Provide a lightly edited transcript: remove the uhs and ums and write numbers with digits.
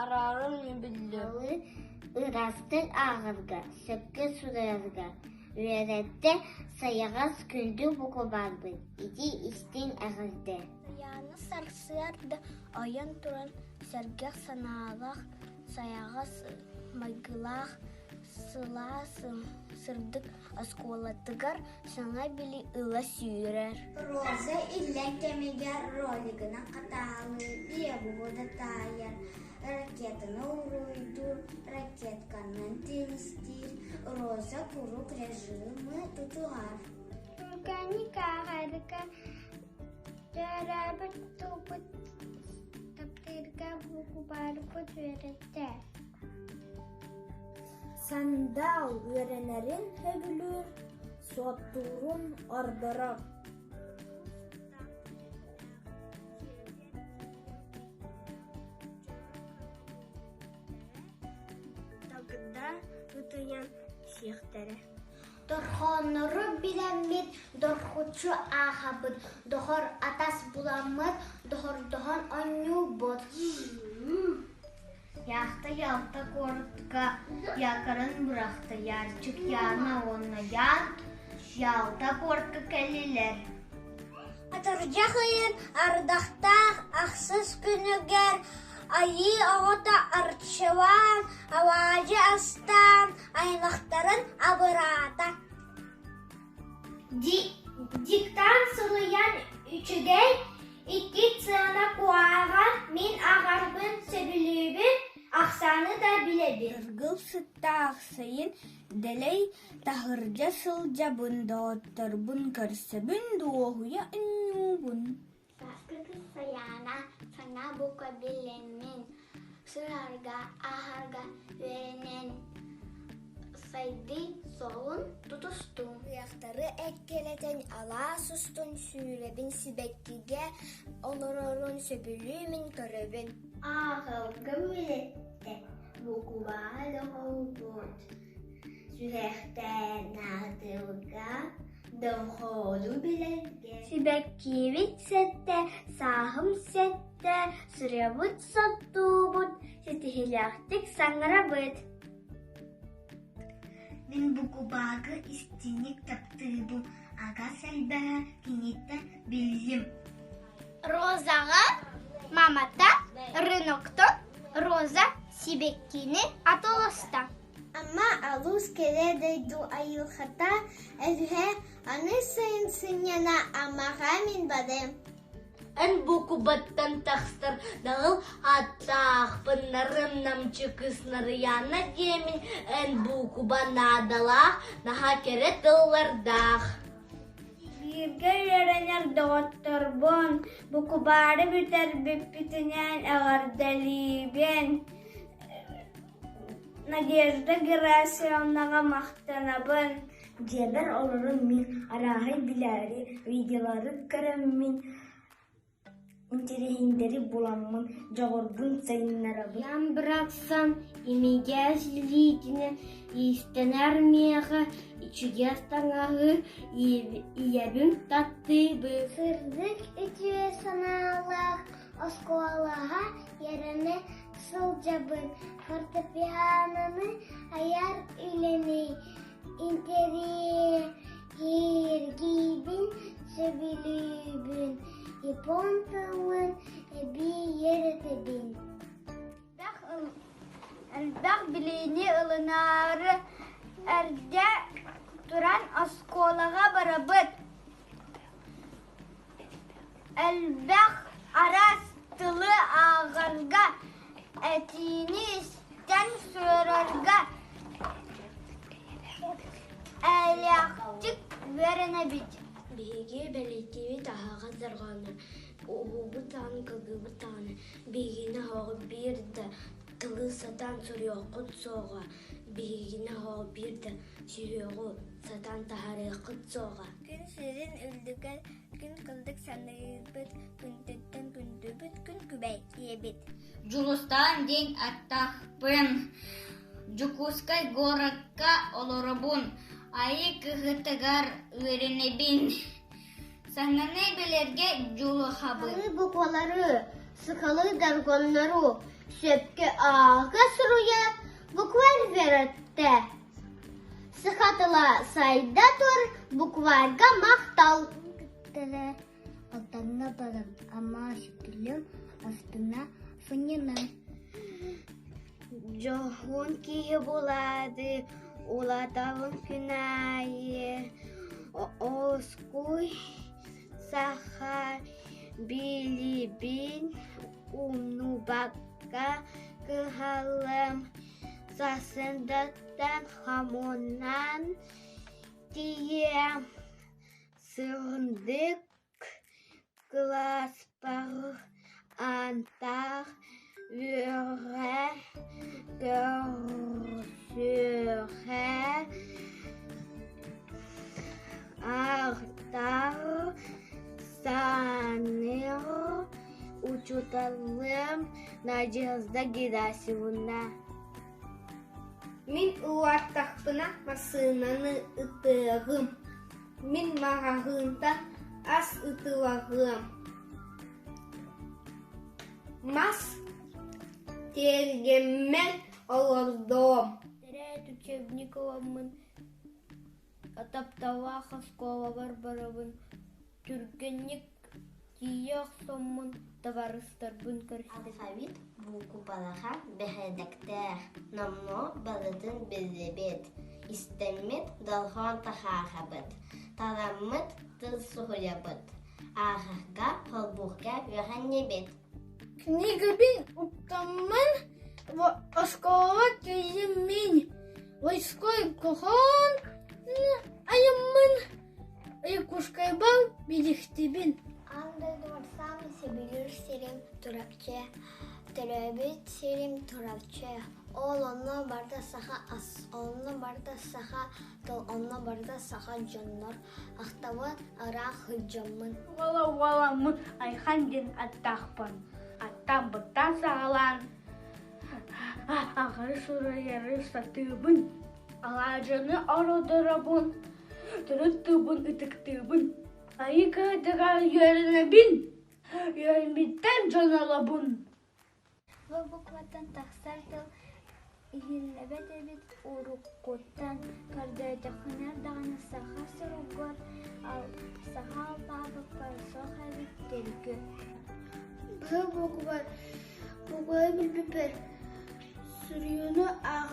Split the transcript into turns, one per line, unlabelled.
Арааран биллим.
Ыраастык ааҕарга, сөпкө суруйарга үөрэттэ сайаҕас күндү букубаарбыт ити истиҥ эҕэрдэ
Айааны сарсыарда ойон туран сэргэх санаалаах, сайаҕас майгылаах, сылаас сырдык оскуолатыгар саҥа билии ыла сүүрэр.
Роза иллэҥ кэмигэр ролигынан хатаалыыр, ийэбугу таайар, ракетаны уруйдуур, ракетканан теннистиир. Роза куруук режимы тутуһар.
Түргэнник ааҕарга төрөөбүт тылбыт таптыырга букубаарбыт үөрэттэ.
Сандал үөрэнэрин сөбүлүүр, суоттуурун ордорор.
Талгыда ытыйан сиэхтэрэ.
Дорхооннору билэммит, дорхуччу ааһабыт, доҕор атас буламмыт, доҕордоһон оонньуубут.
Яхта Ялта куоракка якорын бырахта, Ярчик Яна уонна Ян Ялта куоракка кэллилэр.
Атырдьах ыйын ардахтаах ахсыс күнүгэр Айыы оҕото арчылаан, алаадьы астаан, аймахтарын абыраата.
Диктант суруйан үчүгэй, икки сыана куһаҕан, мин аҕарбын сөбүлүүбүн, ахсааны да билэбин.
Кыргыл сыттаах сайын дэлэй таһырдьа сылдьабын, доҕотторбун көрсөбүн, дуоһуйа оонньуубун.
Сааскы кыс Сайаана саҥа бука билэммин, сыһарга, ааһарга үөрэнэн сайдыы суолун тутустум.
Ыйахтары эккирэтэн алаас устун сүүрэбин сибэккигэ олорорун сөбүлүү мин көрөбүн.
Ааҕаргым үөрэттэ, букубаа доҕорбут, сүрэхтээн аатырга Дорҕоону билэргэ
Сибэккиибит сэттэ, сааһым сэттэ, сүрэбит соттуубут,
ситиһиилээхтик саҥарабыт.
Мин букубаагы истиҥник таптыыбын, агас элбэҕи киниттэн биллим.
Розаҕа мамата рыноктон Роза сибэккини атыласта.
Амма алус кэрэ дойду айылҕата Эһэ аны сайын сынньана Аммаҕа мин барыам.
Эн буукубаттан тахсар наҕыл ааттаахпын нарым намчы кыыс Нарыйаана диэмин эн буукуба наадалаах наһаа кэрэ тыллардаах.
Бииргэ үөрэнэр доҕотторбун букубаары бүтэрбиппитинэн эҕэрдэлиибин. Надежда Герасимовнаҕа махтанабын.
Дьиэбэр олорон мин арааһы билээри видеолары көрөммүн, интэриэһиндэри буламмын, дьоҕурбун сайыннарабын.
Ян бырахсан имигэс илиитинэн иистэнэр миэхэ ичигэс таҥаһы ийэбин таптыыбын.
Сырдык үтүө санаалаах оскуолаҕа үөрэнэ сылдьабын. Фортепианоны айар үлэни интэриэһиргиибин, сөбүлүүбүн. Япон тылын эбии үөрэтэбин. Элбэх билиини ылынаары эрдэ туран оскуолаҕа барабыт. Элбэх араас тылы ааҕарга, этиини истэн суруйарга элэхтик үөрэнэбит.
Биһиги бэлиэтиибит аһаҕас дорҕооно, уһуубут даҕаны, кылгыыбыт даҕаны биһигини оһоҕу биир да тылы сатаан суруйуоххут суоҕа, биһигини оһоҕу биир да сүһүөҕү сатаан таһаарыаххыт суоҕа.
Күн сирин үрдүгэр күн курдук саныырбыт, күндүттэн күндүбүт күн күбэй диэбит.
Дьулустаан диэн аттаахпын. Дьокуускай куоракка олоробун. Айыы кыһытыгар үөрэнэбин. Саҥаны билэргэ дьулуһабын.
Буквалары, сахалыы доргоннору. Сөпкө ааҕа суруйа букварь үөрэттэ. Саха тыла сайда тур, букварьга махтал.
Кыттара Алтаҥҥа баран Амма сүтүлүм астына сынньана.
Дьоһун киһи булаады, улаатабын күн аайы Оскуй саха билибин умнубакка кыһаллым сарсыардаттан хомунан тиийиэм Сырдык кылааспар аантаах үөрэ көрсүөхэ Артар саныыр учууталым Надежда Герасимовна.
Мин улааттахпына массыынаны ытыаҕым. Мин маҕаһыынтан ас ытылаҕыам. Мас тиэргэммэр олордуом.
Тэрээт учебник ыламмын, тапталлаах оскуолабар барабын, түргэнник тиийэ охсоммун табаарыстарбын көрүстүм.
Алфавит буукубалаха бэһээдэктээх, номнуо барытын биллибит, истэммит дорҕоон таһаарабыт, тараммыт тыл суруйабыт, ааҕарга, холбуурга үөрэннибит.
Книгабин уктаммын оскуола тиийиммин войской кухон айыммын Якутскайбал биликтибин.
Аан дойдубар саамай сөбүлүүр сирим Чурапчы. Төрөөбүт сирим Чурапчы. Ол онно барыта саха ас, онно барыта саха тыл, онно барыта саха дьоннор. Ахтабын ыраах сылдьаммын.
Уола уоламмын Айхан диэн аттаахпын. Аттан быттан саҕалаан аҕары суруйары сатыыбын. Алаадьыны ородоробун, төрүт тылбын ытыктыыбын. Айыы кыһатыгар үөрэнэбин, үөрэммиттэн дьон олобун.
Бу букваттан тахсар тыл иһиллибэт эбит уруккуттан көрдөөтөххүнэ даҕаны саха суругар саха алпаабыкка суох эбит төрүкү.
Бу буква буква билбиппэр суруйууну ааҕа.